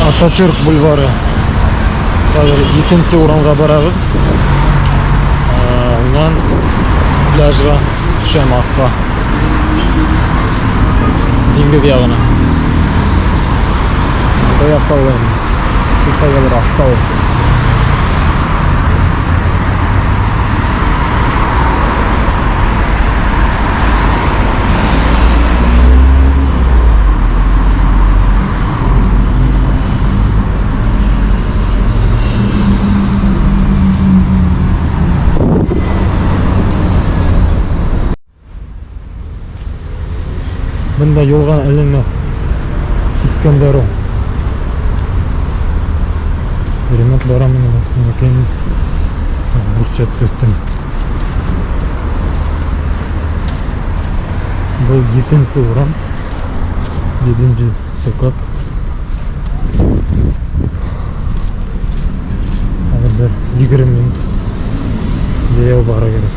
Ататүрк бульвары. Хәҙер 7 урамға барабыҙ. Унан пляжға төшәм аҫҡа. Диңгеҙ яғына. Был яҡта ул инде. Шул ҡайҙалыр аҫта ул. Бында юлға эленә киткәндәр ул. Ремонт бара микән? Бүрсәтте өҫтөн. Был 7-нсе урам. 7-нче sokak. Хәҙер бер 20 минут йәйәү барырға кәрәк.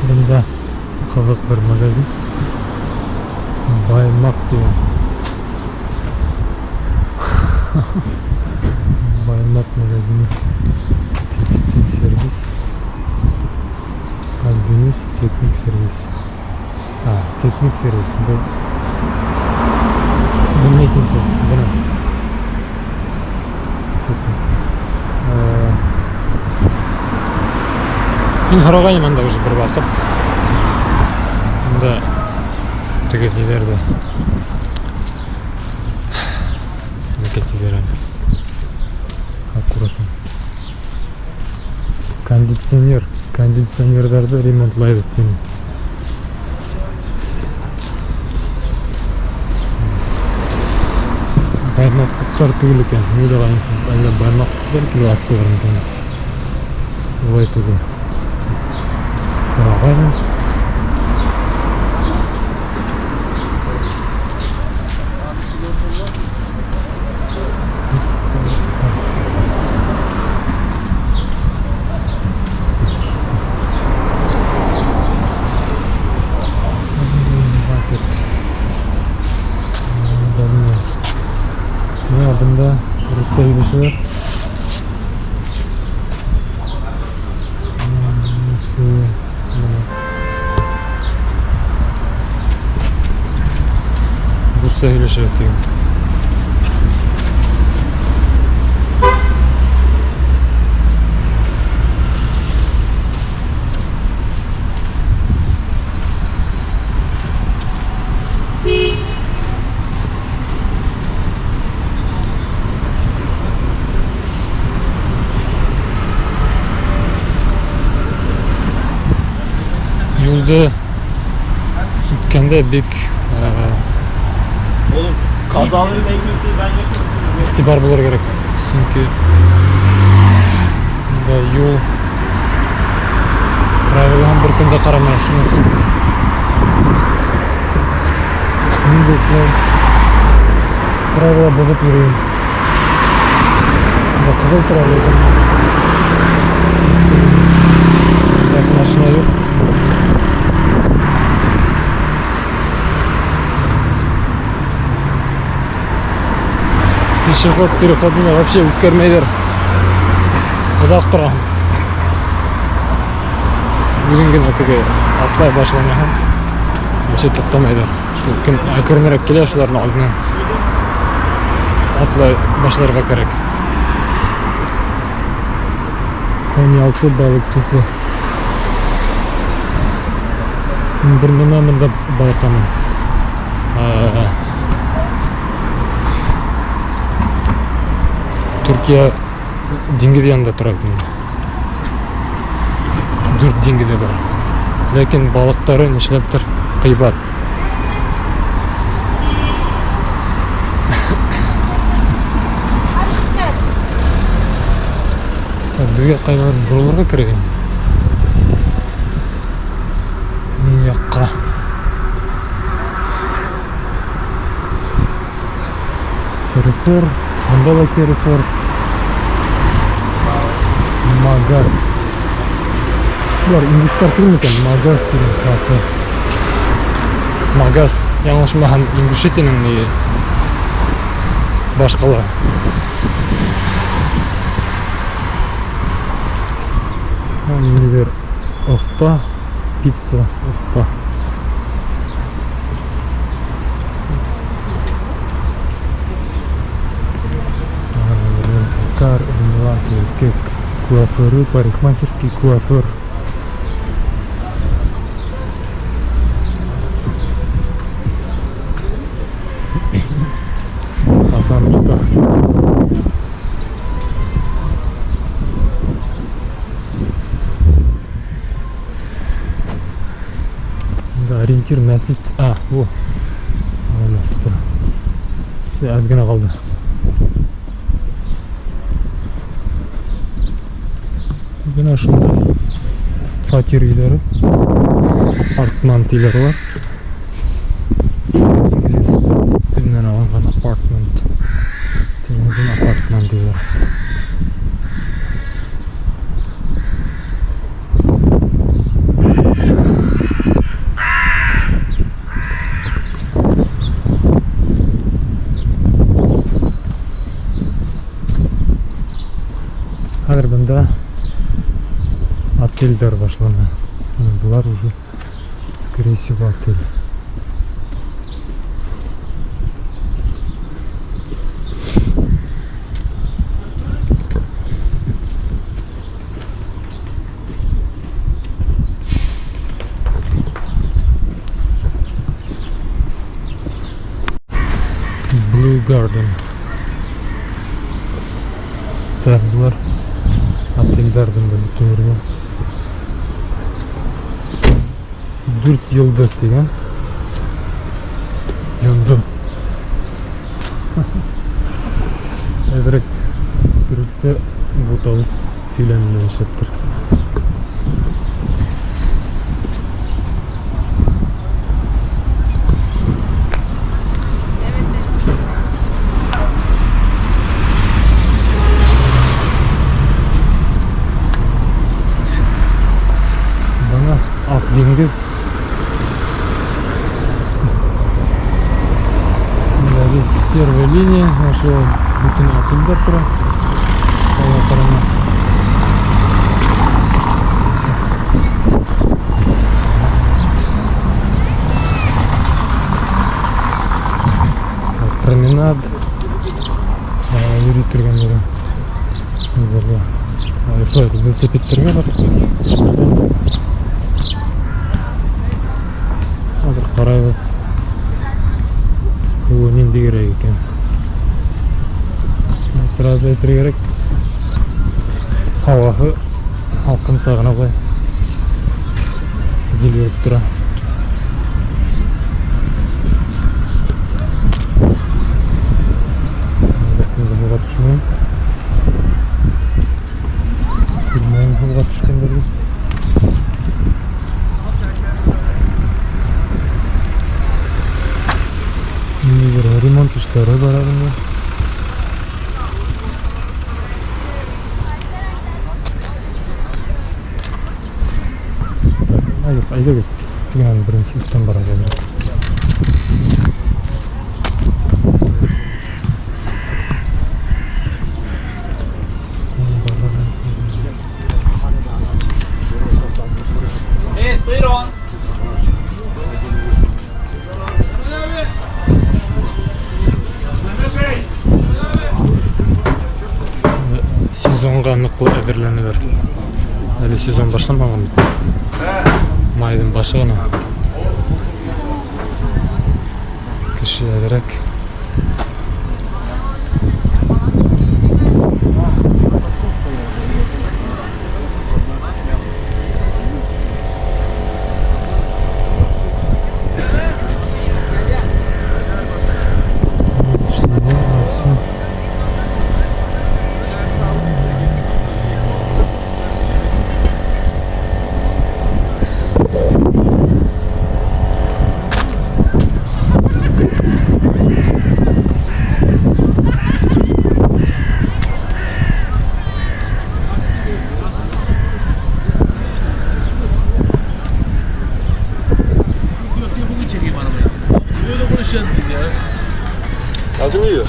Бында ҡыҙыҡ бер магазин. Баймаҡ тигән. Баймаҡ магазины. Текстиль сервис. Денис техник сервис. А, техник сервис. Был бына икенсе, бына. Техник. Мин һорағайным анда уже бер ваҡыт. Унда теге ниҙәрҙе Нәкә тиҙәр әле. Аккуратно. Кондиционер. Кондиционерҙарҙы ремонтлайбыҙ тине. Баймаҡлыҡтар түгел икән. Мин уйлағайным, әллә баймаҡлыҡтар килеп астылар микән? Улай түгел. Һорағайным. Market. Бына бында русса һөйләшәләр. Бына. Русса һөйләшәләр тигән. Юлды үткәндә бик Oğlum kazaların en kötüsü ben yapıyorum. иғтибар булырға кәрәк. Сөнки бында юл правилаһын бер кем дә ҡарамай, шуның өсөн мин дә шулай правила боҙоп йөрөйөм. Бында ҡыҙыл тора ләкин так машина юҡ. Пешеход переходына вообще үткәрмәйҙәр. Оҙаҡ тораһың. Үҙең генә теге атлай башланаһың. Вообще туҡтамайҙар. Шул кем әкренерәк килә, шуларҙың алдынан атлай башларға кәрәк. Конялты балыҡсыһы. Мин бер нәмә бында байҡаным. Төркиә диңгеҙ янында тора бит инде. Дүрт диңгеҙе бар. Ләкин балыҡтары нишләптер ҡыйбат. Так, беҙгә ҡайҙалыр боролорға кәрәк инде. Уң яҡҡа. Carrefour, унда ла Carrefour. Магас. Былар ингуштар түгел микән? Магас тигән кафе. Магас, яңылышмаһам, Ингушетияның ни баш ҡала. Ниҙер оҫта, пицца оҫта. Кар, кек, куаферы, парикмахерский куафер. Хасан Уста. Да, ориентир мәсет. А, во. Ана мәсет тора. Всё, әҙ генә ҡалды. Бына ошондай фатир өйҙәре. Апартман тиләр улар. Инглиз теленән алынған apartment. Теленән апартман тиләр. Хәҙер бында отелдәр башлана. Бына былар уже, скорее всего, отель. Blue Garden. Так, былар отелдәр бында бөтөн ерҙә. Дүрт йылдыҙ тигән. Йондоҙ. Әҙерәк төрөксә буталып һөйләнә нишләптер. Бына Аҡ диңгеҙ. Бында весь первая линия, ошо бөтөн отелдәр тора. Ҡала ҡарама. Так, променад. Йөрөй торған ере. Ниҙәргә? Шулай велосипедтәргә бар. Хәҙер ҡарайбыҙ. Ул ниндәйерәк икән. Сразу әйтергә кәрәк. Һауаһы һалҡынса ғына былай. Ел өрөп тора. Бер кем дә һыуға төшмәй. Белмәйем һыуға төшкәндәрҙе. Ниҙер ремонт эштәре бара бында. Так, әйҙәгеҙ, тегенән беренсе өҫтән бара әҙерәк. Evet, buyurun. Сезонға ныҡлы әҙерләнәләр. Әле сезон башланмаған бит. Майҙың башы ғына. Кеше әҙерәк. 나중에 yiyor.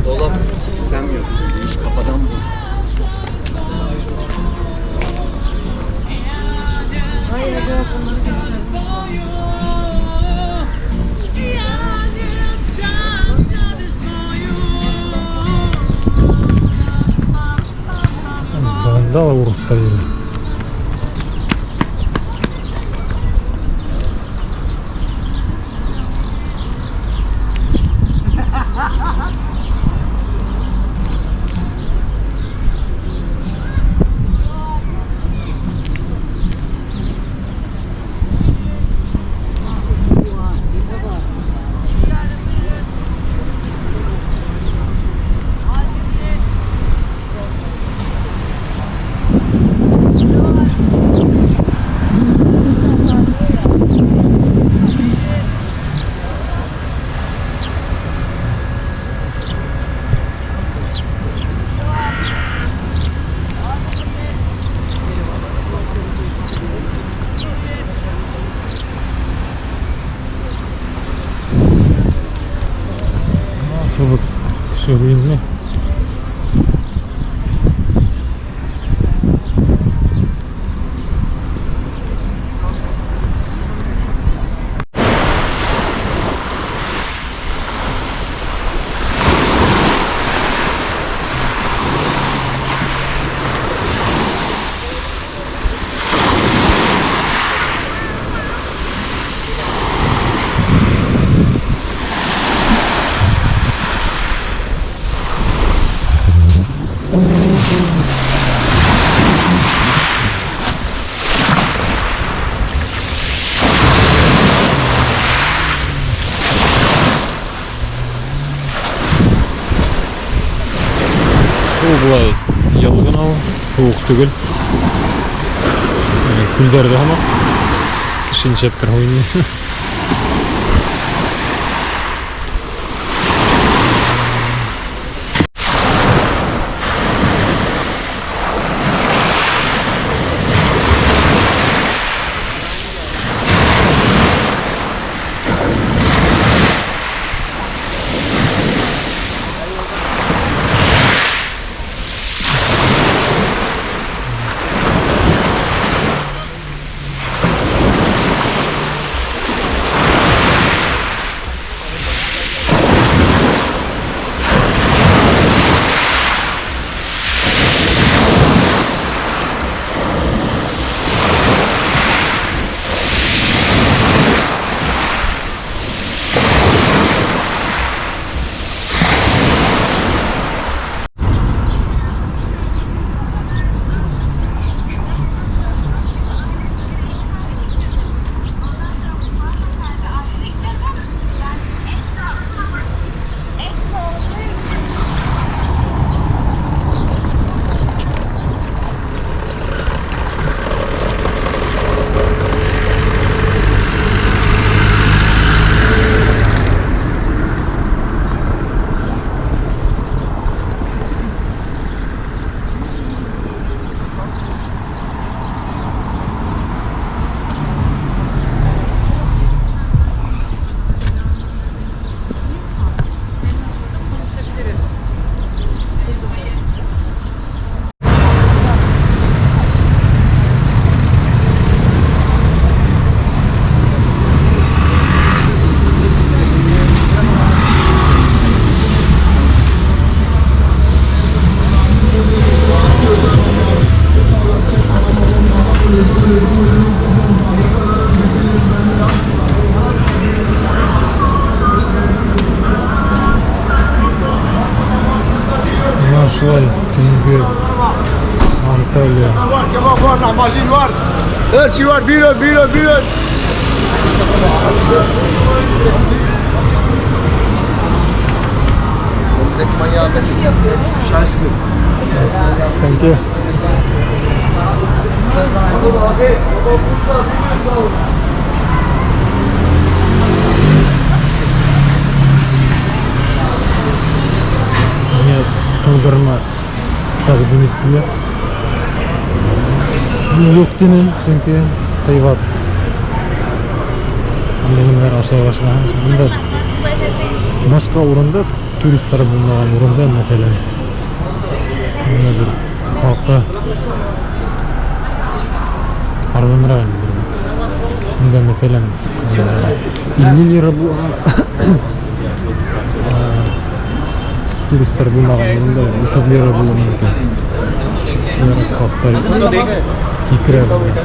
Dolap sistem yapıyor. Bu iş kafadan bu. Бында ла урыҫтар йөрөй. Субык кеше күренмәй. Ул былай йылы ғына ул, һыуыҡ түгел. Күлдәрҙә һымаҡ. Кеше нишләптер һыу инмәй. Шулай төнгө Анталия. Var, kebap var, lahmacun var. Her şey var. Buyurun, buyurun, buyurun. Direkt manyağı da Thank you. Миңә туңдырма тәҡдим иттеләр. Мин юҡ тинем, сөнки ҡыйбат. Минең ашай башлаған. Бында башҡа урында туристар булмаған урында, мәҫәлән, бында бер хаҡы арзаныраҡ инде. Бында, мәҫәлән, 50 лира булған туристар булмаған урында 30 лира булыуы мөмкин. Шулай хаҡтар һикерә бында.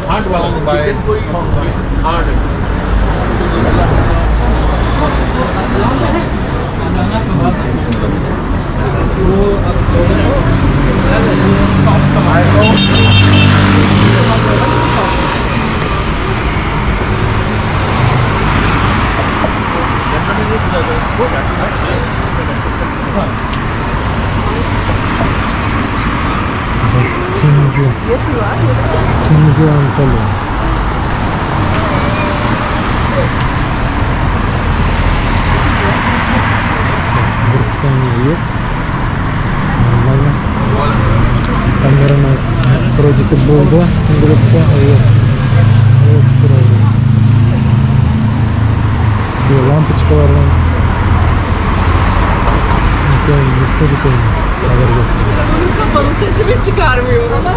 Төнгө Төнгө Анталия. Брцание юҡ. Нормально. Камераны вроде как булды төнгөлөктә, эйе. Эйе, төшөрә. Теге лампочкаларҙан икән, юҡса икән, хәбәр юҡ. Kapalı sesimi çıkarmıyorum ama.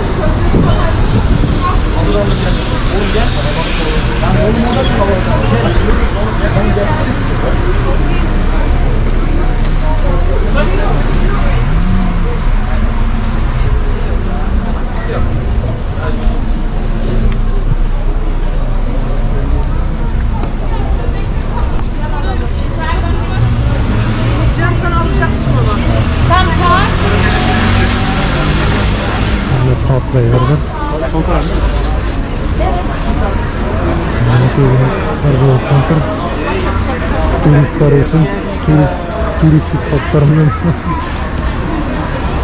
Can sen alacaksın onu. Tamam. Менә ҡаплайҙар. Торговый центр. Туристар өсөн туристик хаҡтар менән.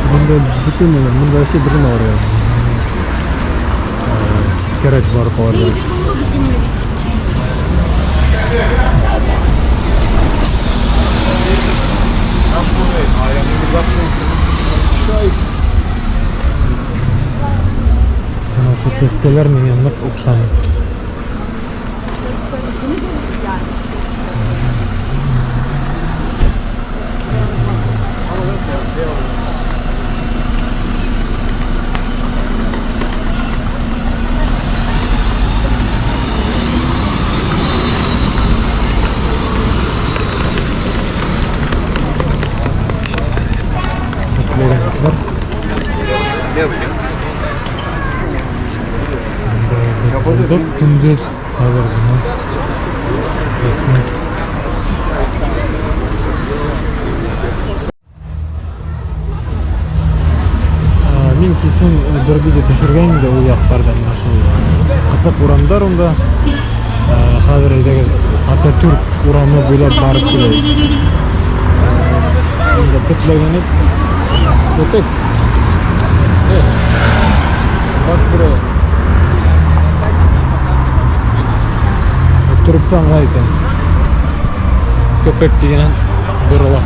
Бында бөтөн бында вообще бер нәмә бар. Кәрәк барып алырға. Bunu da düşünmedik. Менә ошо сәскәләр миңә ныҡ оҡшаны. Бар. Ne yapacağım? Булдыҡ көндөҙ хәҙер бына кисен. Мин кисен бер видео төшөргән инде ул яҡтарҙа менә шул ҡыҫыҡ урамдар унда. Хәҙер әйҙәгеҙ Ататүрк урамы буйлап барып киләйек. Унда бөтләгән Köpek. Bak buraya. Төрөксә аңлай икән. Köpek тигәнән борола.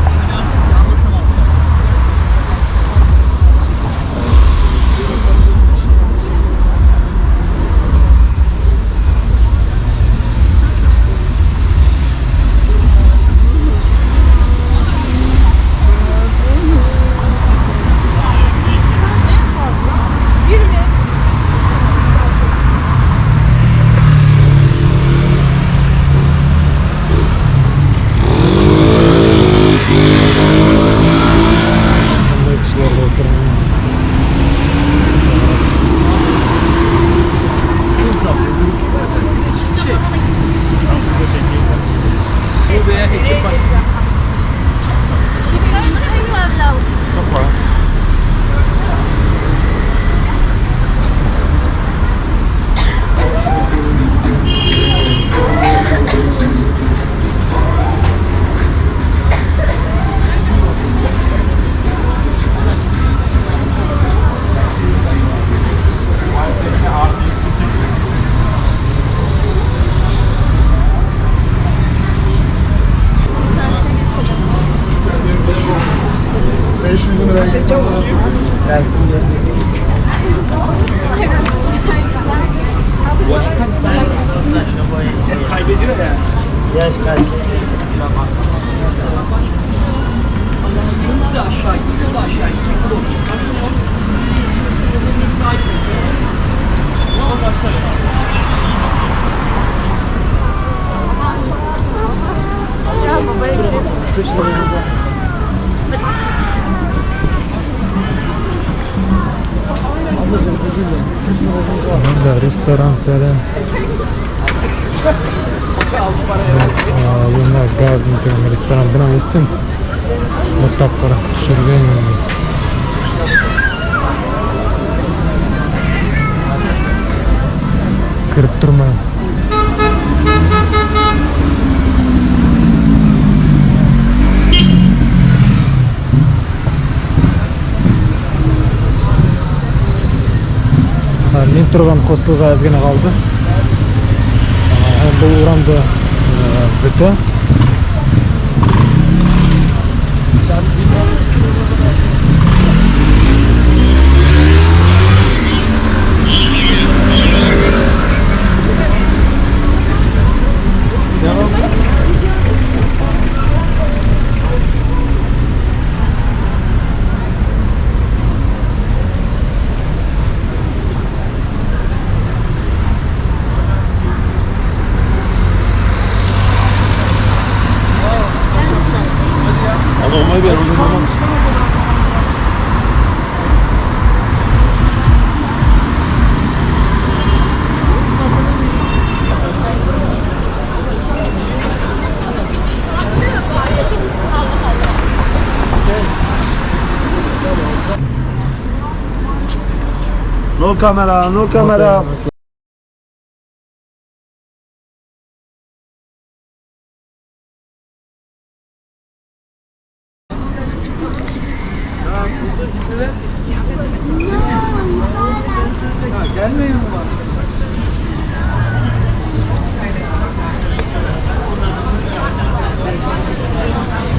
500 lira. Kaybediyor ya. Yaş kaç? Şurası da aşağı gidiyor, şu da aşağı gidecek, bu da oraya. Tabii ki şu, şu, şu, bunun hepsi aynı. Ama başka yok. Бында ресторан фәлән. Луна Гарден тигән ресторан. Бынан үттем. Бер тапҡыр төшөргәйнем инде. Кереп тормайым. Мин торған хостелға әҙ генә ҡалды. Һәм был урам да бөтә. Normal bir yer, orada olmamış. No kamera, no kamera. Gelmeyin mi var?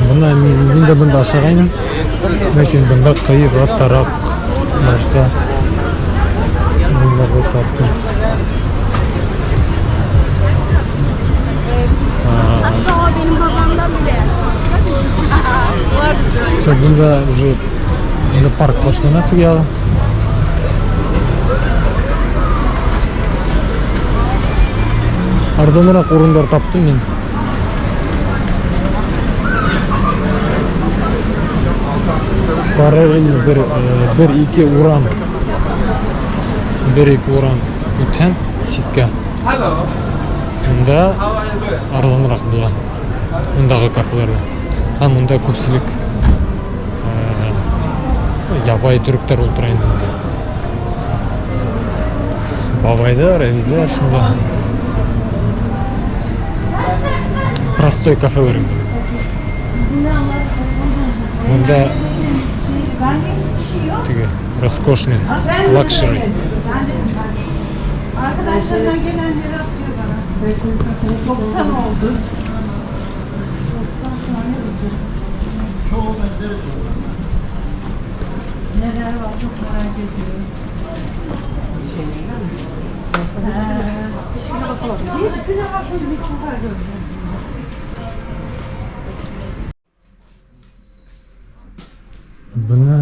Бына мин дә бында ашағайным. Ләкин бында ҡыйбатыраҡ нәрсә. Бында таптым. Hatta o benim babamdan bile. Всё, бында уже инде парк башлана теге яғы. Арзаныраҡ урындар таптым мин. Параллель бер ике урам. Бер ике урам үтһәң ситкә. Унда арзаныраҡ була. Ундағы кафеларҙа. Һәм унда күпселек ябай төрөктәр ултыра инде унда. Бабайҙар, әбейҙәр шунда. Простой кафелар инде. Унда теге роскошный лакшери. Arkadaşlarına gelenleri atıyor bana. 90 oldu. 90 tane oldu. Neler var çok merak ediyorum. Hiçbirine bakamadım. Hiçbirine bakmadım. İlk defa gördüm. Бына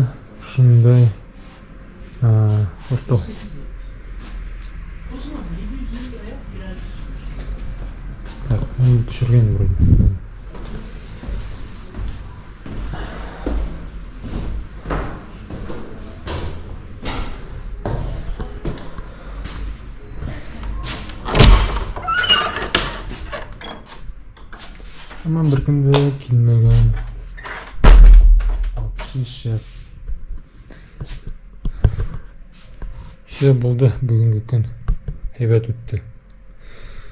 шундай хостел. Так, мин төшөргән вроде. Әммә бер кем дә килмәгән. Вообще шәп. Всё, булды бөгөнгө көн. Һәйбәт үтте.